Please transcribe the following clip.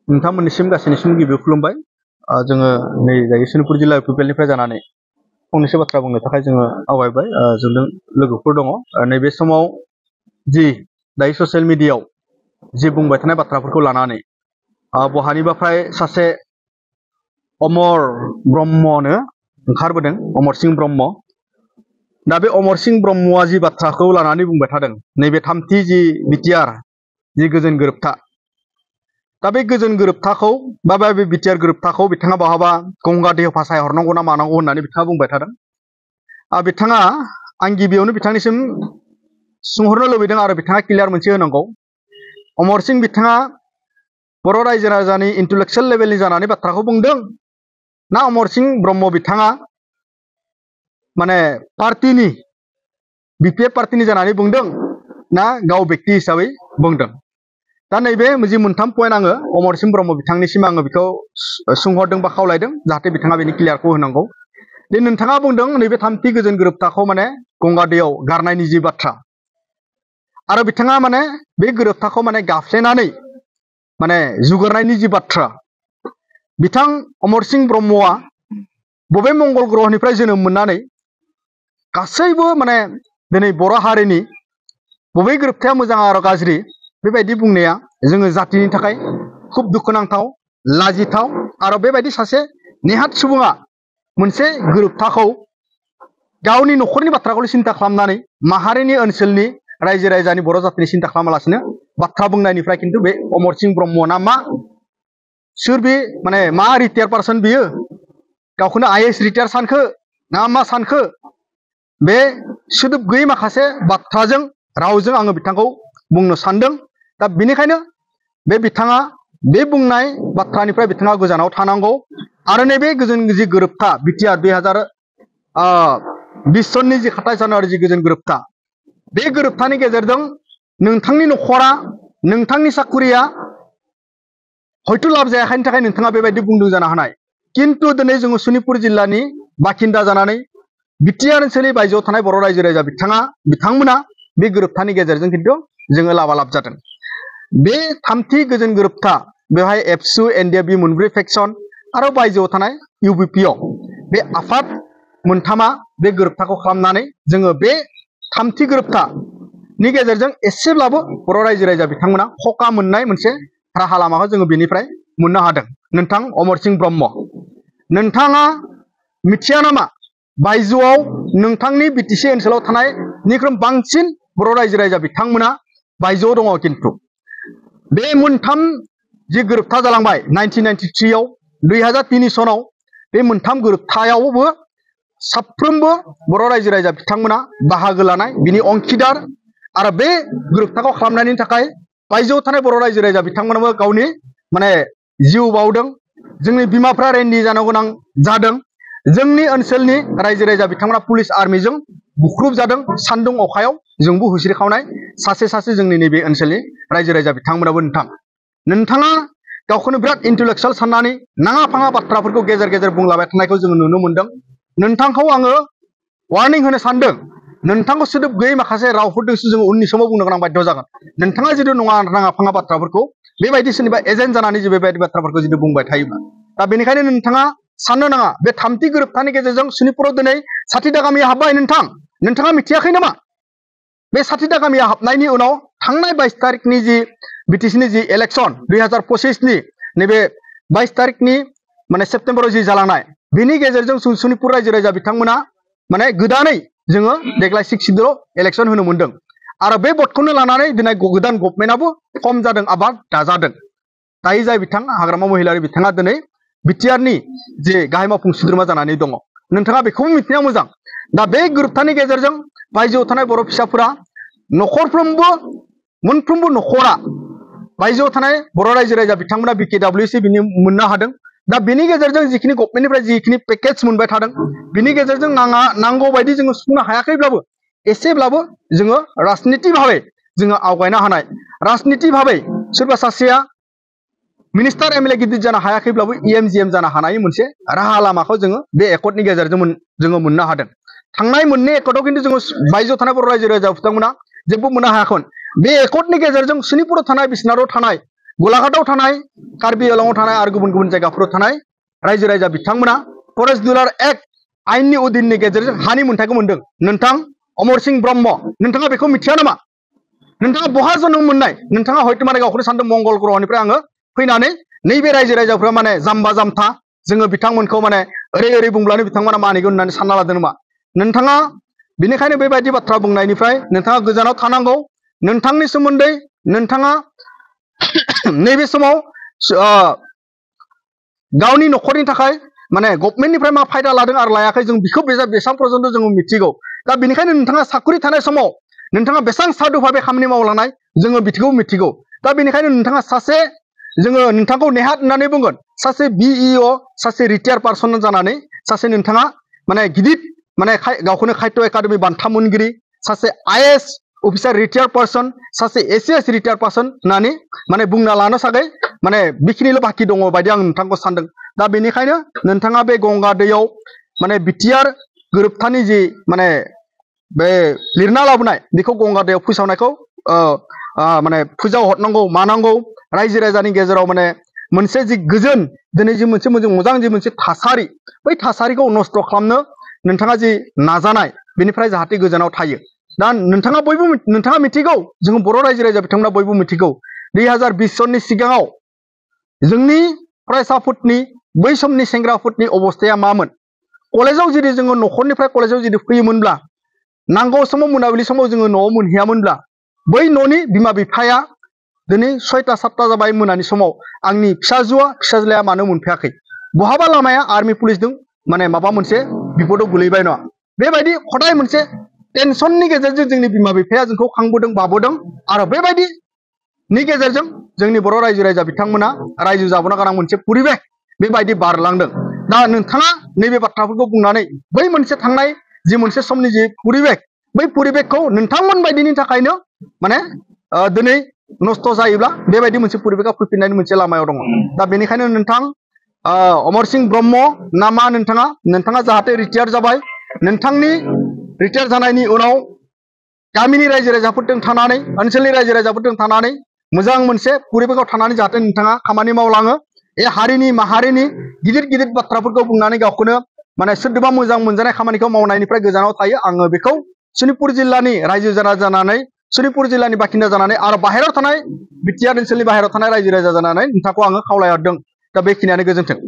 नोंथांमोननिसिम गासैनिसिम गिबियाव खुलुमबाय। जोङो नै दायो सनितपुर जिल्ला इउपिपिएलनिफ्राय जानानै फंनैसो बाथ्रा बुंनो थाखाय जोङो आवगायबाय। जोंजों लोगोफोर दङ। नैबे समाव जि दायो ससियेल मिडियायाव जि बुंबाय थानाय बाथ्राफोरखौ लानानै बहानिबाफ्राय सासे अमर ब्रह्मनो ओंखारबोदों, अमर सिंह ब्रह्म। दा बे अमर सिंह ब्रह्मआ जि बाथ्राखौ लानानै बुंबाय थादों, नैबे थामथि जि बिटिआर जि गोजोन गोरोबथा, दा बे गोजोन गोरोबथाखौ बा बे बिटिआर गोरोबथाखौ बिथाङा बहाबा गंगा दैयाव फासायहरनांगौ ना मानांगौ होननानै बिथाङा बुंबाय थादों। बिथाङा आं गिबियावनो बिथांनिसिम सोंहरनो लुबैदों आरो बिथाङा क्लियार मोनसे होनांगौ। अमर सिंह बिथाङा बर' रायजो राजानि इन्टेलेक्सुवेल लेभेलनि जानानै बाथ्राखौ बुंदों, ना अमर सिंह ब्रह्म बिथाङा माने पार्टिनि बिपिएफ पार्टिनि जानानै बुंदों, ना गाव व्यक्ति हिसाबै बुंदों? दा नैबे जि मोनथाम पइन्ट आङो अमर सिंह ब्रह्म बिथांनिसिम आङो बेखौ सोंहरदों बा खावलायदों, जाहाथे बिथाङा बेनि क्लियारखौ होनांगौ। दे नोंथाङा बुंदों नैबे थामथि गोजोन गोरोबथाखौ माने गंगा दैयाव गारनायनि जि बाथ्रा, आरो बिथाङा माने बे गोरोबथाखौ माने गाफ्लेनानै माने जुगारनायनि जि बाथ्रा। बिथां अमर सिंह ब्रह्मआ बबे मंगल ग्रहनिफ्राय जोनोम मोननानै गासैबो माने दिनै बर' हारिनि बबे गोरोबथाया मोजां आरो गाज्रि बेबायदि बुंनाया जोङो जातिनि थाखाय खुब दुखुनांथाव, लाजिथाव। आरो बेबायदि सासे नेहात सुबुङा मोनसे गोरोबथाखौ गावनि न'खरनि बाथ्राखौल' सिन्था खालामनानै माहारिनि ओनसोलनि रायजो राजानि बर' जातिनि सिन्था खालामालासिनो बाथ्रा बुंनायनिफ्राय खिन्थु बे अमर सिंह ब्रह्मना मा सोर बे माने मा रिटायार पार्सन बियो? गावखौनो आइएएस रिटायार सानखो ना मा सानखो? बे सोदोब गैयै माखासे बाथ्राजों रावजों आङो बिथांखौ बुंनो सानदों। दा बेनिखायनो बे बिथाङा बे बुंनाय बाथ्रानिफ्राय बिथाङा गोजानाव थानांगौ। आरो नैबे गोजोन जि गोरोबथा बिटिआर 2020 सननि जि 27 जानुवारि जि गोजोन गोरोबथा, बे गोरोबथानि गेजेरजों नोंथांनि न'खरा, नोंथांनि साखुरिया हयथ' लाब जायाखैनि थाखाय नोंथाङा बेबायदि बुंदों जानो हानाय। किन्तु दिनै जोङो सनितपुर जिल्लानि बाखिन्दा जानानै बिटिआर ओनसोलनि बायजोआव थानाय बर' रायजो राजा बिथांमोना बे गोरोबथानि गेजेरजों खिन्थु जोङो लाबालाब जादों। बे थामथि गोजोन गोरोबथा, बेवहाय एबसु एनडिएफबि मोनब्रै फेक्सन आरो बायजोआव थानाय इउबिपिअ बे आफाद मोनथामा बे गोरोबथाखौ खालामनानै जोङो बे थामथि गोरोबथानि गेजेरजों एसेब्लाबो बर' रायजो राजा बिथांमोना हका मोननाय मोनसे राहा लामाखौ जोङो बेनिफ्राय मोननो हादों। नोंथां अमर सिंह ब्रह्म, नोंथाङा मिथिया नामा बायजोआव नोंथांनि बिटिसि ओनसोलाव थानायनिख्रुइ बांसिन बर' रायजो राजा बिथांमोना बायजोआव दङ? किन्तु बे मोनथाम जि गोरोबथा जालांबाय 1993 आव, 2003 सनाव बे मोनथाम गोरोबथायावबो साफ्रोमबो बर' रायजो राजा बिथांमोना बाहागो लानाय, बिनि अंखिदार। आरो बे गोरोबथाखौ खालामनायनि थाखाय बायजोआव थानाय बर' रायजो राजा बिथांमोनाबो गावनि माने जिउ बाउदों। जोंनि बिमाफ्रा रेन्डि जानो गोनां जादों। जोंनि ओनसोलनि रायजो राजा बिथांमोना पुलिस आर्मिजों बुख्रुब जादों सान्दुं अखायाव जोंबो हुस्रिखावनाय सासे सासे जोंनि नैबे ओनसोलनि रायजो राजा बिथांमोनाबो। नोंथाङा गावखौनो बिराद इन्टेलेक्सुवेल साननानै नाङा फाङा बाथ्राफोरखौ गेजेर गेजेर बुंलाबाय थानायखौ जोङो नुनो मोनदों। नोंथांखौ आङो वार्निं होनो सानदों। नोंथांखौ सोदोब गैयै माखासे रावफोरजोंसो जोङो उननि समाव बुंनो गोनां बाध्य जागोन। नोंथाङा जुदि नाङा फाङा बाथ्राफोरखौ बेबायदि सोरनिबा एजेन्ट जानानै जे बेबायदि बाथ्राफोरखौ जुदि बुंबाय थायोब्ला, दा बेनिखायनो नोंथाङा साननो नाङा बे थामथि गोरोबथानि गेजेरजों सनितपुराव दिनै 60 टा गामिया हाबबाय। नोंथाङा मिथियाखै नामा? बे 60 टा गामिया हाबनायनि उनाव थांनाय 22 तारिखनि जि बिटिसिनि जि इलेक्सन 2025नि नैबे 22 तारिखनि माने सेप्तेम्बराव जि जालांनाय, बेनि गेजेरजों सनितपुर रायजो राजा बिथांमोना माने गोदानै जोङो देग्लाय 6 सिटआव इलेक्सन होनो मोनदों। आरो बे भटखौनो लानानै दिनै गोदान गभर्नमेन्टआबो फर्म जादों, आबाद दाजादों। दायो जाय बिथां हाग्रामा महिलारि बिथाङा दिनै बिटिआरनि जे गाहाय मावफुं सोद्रोमा जानानै दङ, नोंथाङा बेखौबो मिथिनाया मोजां। दा बे गोरोबथानि गेजेरजों बायजोआव थानाय बर' फिसाफोरा न'खरफ्रोमबो मोनफ्रोमबो न'खरा बायजोआव थानाय बर' रायजो राजा बिथांमोना बिकेडब्लिउसि बिनि मोननो हादों। दा बेनि गेजेरजों जिखिनि गभर्नमेन्टनिफ्राय जिखिनि पेकेज मोनबाय थादों, बिनि गेजेरजों नांगौ बायदि जोङो सुफुंनो हायाखैब्लाबो एसेब्लाबो जोङो राजनिति भाबै जोङो आवगायनो हानाय, राजनिति भाबै सोरबा सासेया मिनिस्टार एमएलए गिदिर जानो हायाखैब्लाबो इएमजिएम जानो हानाय मोनसे राहा लामाखौ जोङो बे एकर्डनि गेजेरजों जोङो मोननो हादों। थांनाय मोननै एकर्डआव खिन्थु जोङो बायजोआव थानाय बर' रायजो राजा बिथांमोना जेबो मोननो हायाखै। बे एकर्डनि गेजेरजों सनितपुराव थानाय बिसनाथआव थानाय गलाघाटआव थानाय कार्बि आंलंआव थानाय आरो गुबुन गुबुन जायगाफोराव थानाय रायजो राजा बिथांमोना फरेस्ट डिलार एक्ट आयेननि अधीननि गेजेरजों हानि मोनथायखौ मोनदों। नोंथां अमर सिंह ब्रह्म नोंथाङा बेखौ मिथिया नामा? नोंथाङा बहा जोनोम मोननाय? नोंथाङा हयथ' माने गावखौनो सानदों मंगल ग्रहनिफ्राय आङो फैनानै नैबे रायजो राजाफ्रा माने जाम्बा जाम्था जोङो बिथांमोनखौ माने ओरै ओरै बुंब्लानो बिथांमोना मानिगोन होननानै सानना लादों नामा? नोंथाङा बेनिखायनो बेबायदि बाथ्रा बुंनायनिफ्राय नोंथाङा गोजानाव थानांगौ। नोंथांनि सोमोन्दै नोंथाङा नैबे समाव गावनि न'खरनि थाखाय माने गभर्नमेन्टनिफ्राय मा फायदा लादों आरो लायाखै जों बेखौ बेसां पर्यन्त जों मिथिगौ। दा बेनिखायनो नोंथाङा साकरि थानाय समाव नोंथाङा बेसेबां साधु भाबे खामानि मावलांनाय जोङो बिखौ मिथिगौ। दा बेनिखायनो नोंथाङा सासे जोङो नोंथांखौ नेहात होननानै बुंगोन सासे BEO सासे रिटायार पार्सन जानानै सासे नोंथाङा माने गिदिर माने गावखौनो खायथ' एकाडेमि बान्था मोनगिरि सासे IAS अफिसार रिटायार पार्सन सासे ACS रिटायार पार्सन होननानै माने बुंना लानो थाखाय माने बेखिनिल' बाखि दङ बायदि आं नोंथांखौ सानदों। दा बेनिखायनो नोंथाङा बे गंगा दैयाव माने बिटिआर गोरोबथानि जि माने बे लिरना लाबोनाय बेखौ गंगा दैयाव फोसावनायखौ माने फुजा हरनांगौ मानांगौ रायजो राजानि गेजेराव माने मोनसे जि गोजोन दिनै जि मोनसे मोजां जि मोनसे थासारि बै थासारिखौ नस्थ' खालामनो नोंथाङा जि नाजानाय बेनिफ्राय जाहाथे गोजानाव थायो। दा नोंथाङा मिथिगौ जों बर' रायजो राजा बिथांमोना बयबो मिथिगौ 2020 सननि सिगाङाव जोंनि फरायसाफोरनि बै समनि सेंग्राफोरनि अबस्थाया मामोन? कलेजाव जुदि जोङो न'खरनिफ्राय कलेजाव जुदि फैयोमोनब्ला नांगौ समाव मोनाबिलि समाव जोङो न'आव मोनहैयामोनब्ला बै न'नि बिमा बिफाया दिनै 6टा 7टा जाबाय मोनानि समाव आंनि फिसाज्लाया मानो मोनफैयाखै? बहाबा लामाया आर्मि पुलिसजों माने माबा मोनसे बिपदआव गोलैबाय नङा बेबायदि हदाय मोनसे टेनसननि गेजेरजों जोंनि बिमा बिफाया जोंखौ खांबोदों बाबोदों आरो बेबायदिनि गेजेरजों जोंनि बर' रायजो राजा बिथांमोना रायजो जाबोनो गोनां मोनसे परिबेस बेबायदि बारलांदों। दा नोंथाङा नैबे बाथ्राफोरखौ बुंनानै बै मोनसे थांनाय जि मोनसे समनि जि परिबेस बै परिबेसखौ नोंथांमोन बायदिनि थाखायनो माने दिनै नस्थ' जायोब्ला बेबायदि मोनसे परिबेसआ फैफिननायनि मोनसे लामायाव दङ। दा बेनिखायनो नोंथां अमर सिंह ब्रह्म नामा नोंथाङा जाहाथे रिटायार जाबाय नोंथांनि रिटायार जानायनि उनाव गामिनि रायजो राजाफोरजों थानानै ओनसोलनि रायजो राजाफोरजों थानानै मोजां मोनसे परिबेसआव थानानै जाहाथे नोंथाङा खामानि मावलाङो। हारिनि माहारिनि गिदिर गिदिर बाथ्राफोरखौ बुंनानै गावखौनो माने सोरदोबा मोजां मोनजानाय खामानिखौ मावनायनिफ्राय गोजानाव थायो। आङो बेखौ सनितपुर जिल्लानि रायजो जानानै सनितपुर जिल्लानि बासिन्दा जानानै आरो बाहेरायाव थानाय बिटिआर ओनसोलनि बाहेरायाव थानाय रायजो राजा जानानै नोंथांखौ आङो खावलायहरदों। दा बेखिनियानो गोजोन्थों।